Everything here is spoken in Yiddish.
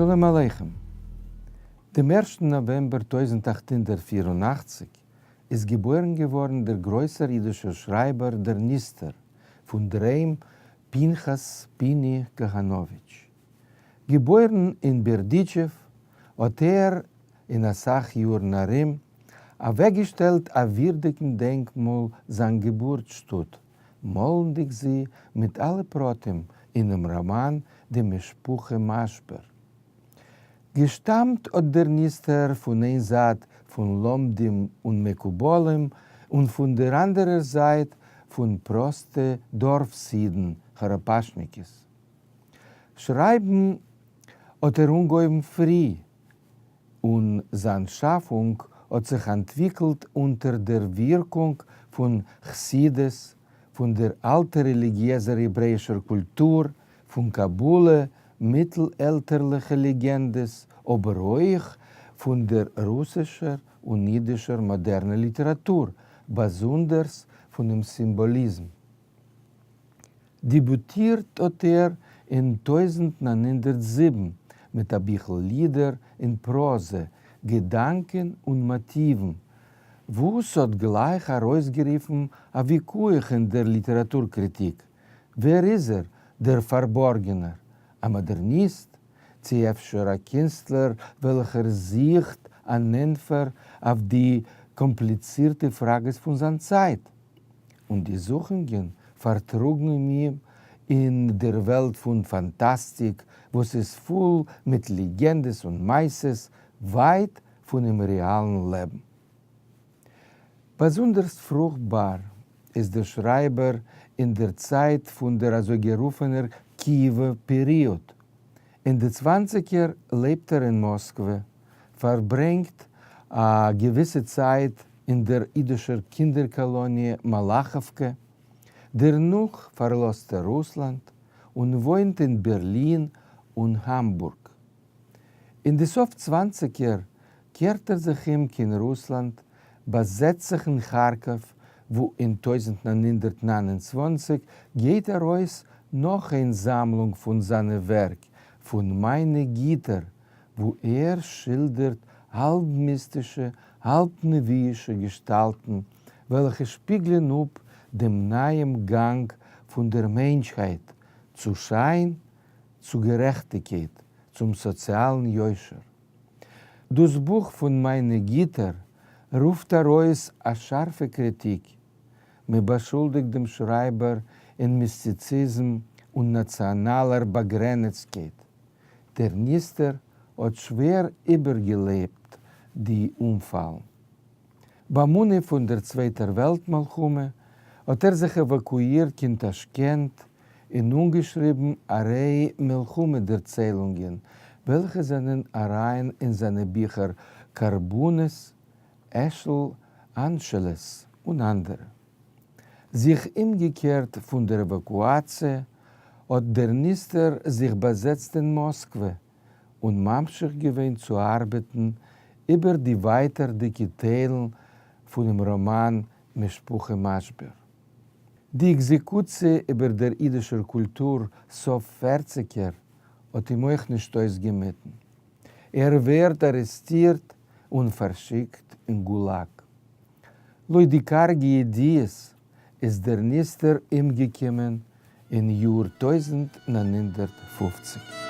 שלום עליכם. דעם ערשטן נאוועמבער 1884 איז געבוירן געווארן דער גרויסער אידישער שרייבער דער נסתר פון דרעהם פנחס פיני כהנאוויטש. געבוירן אין בערדיטשעוו האט ער אין אסאך יארן ארום אוועקגעשטעלט א ווירדיגן דענקמאל זיין געבורט-שטאט, מאלנדיג זי מיט אלע פרטים אינעם ראמאן די משפחה מאשבער. געשטאמט האט דער נסתר פון איין זייט פון לומדים און מקובלים און פון דער אנדערער זייט פון פראסטע דארפס-אידן כאראפאשניקעס. שרייבן האט ער אנגעהויבן פרי, און זיין שאפונג האט זיך אנטוויקלט אונטער דער ווירקונג פון חסידות, פון דער אלטער רעליגיעזער העברעאישער קולטור, פון קבלה, מיטל-עלטערליכע לעגענדעס, אבער אויך פון דער רוסישער און אידישער מאדערנער ליטעראטור, באזונדערס פונעם סימבאליזם. דעביוטירט האט ער אין 1907 מיט א ביכל לידער אין פראזע, געדאנקען און מאטיוון, וואס האט גלייך ארויסגערופן א וויכוח אין דער ליטעראטור-קריטיק, ווער איז ער, דער פארבארגענער? א מאדערניסט? צי אפשר א קינסטלער וועלכער זוכט אן ענטפער אויף די קאמפליצירטע פראגעס פון זיין צייט? און די זוכונגען פארטראגן אים אין דער וועלט פון פאנטאסטיק וואס איז פול מיט לעגענדעס און מעשות ווייט פונעם רעאלן לעבן. באזונדערס פרוכטבאר איז דער שרייבער אין דער צייט פון דער אזויגערופענער קיעווער פעריאד. אין די צוואנציגער לעבט ער אין מאסקווע, פארברענגט א געוויסע צייט אין דער אידישער קינדער-קאלאניע מאלאכאווקע, דערנאך פארלאזט ער רוסלאנד און וואוינט אין בערלין און האמבורג. אין די סוף צוואנציגער קערט ער זיך אום קיין רוסלאנד, באזעצט זיך אין כארקאוו, וואו אין 1929 גייט ארויס נאך איין זאמלונג פון זיינע ווערק, פון מיינע גיטער, וואו ער שילדערט האלב-מיסטישע, האלב-נביאישע געשטאלטן, וועלכע שפיגלען אפ דעם נייעם גאנג פון דער מענטשהייט צו שיין, צו גערעכטיגקייט, צום סאציאלן יושר. דאס בוך פון מיינע גיטער רופט ארויס א שארפע קריטיק, מען באשולדיגט דעם שרייבער אין מיסטיציזם און נאציאנאלער באגרעניצטקייט. דער נסתר האט שווער איבערגעלעבט די אנפאלן. ביים אנהייב פון דער צווייטער וועלט מלחמה האט ער זיך עוואקואירט קיין טאשקענט און אנגעשריבן א ריי מלחמה דערציילונגען וועלכע זענען אריין אין זיינע ביכער קרבנות, אשל אנשלס און אנדערע. זיך אומגעקערט פון דער עוואקואציע האט דער נסתר זיך באזעצט אין מאסקווע און ממשיך געווען צו ארבעטן איבער די ווייטערדיגע טיילן פונעם ראמאן משפחה מאשבער. די עקזעקוציע איבער דער אידישער קולטור סוף פערציגער האט אים אויך נישט אויסגעמיטן. ער ווערט ארעסטירט און פארשיקט אין גולאג. לויט די קארגע ידיעות איז דער נסתר אומגעקומען אין יאר 1950.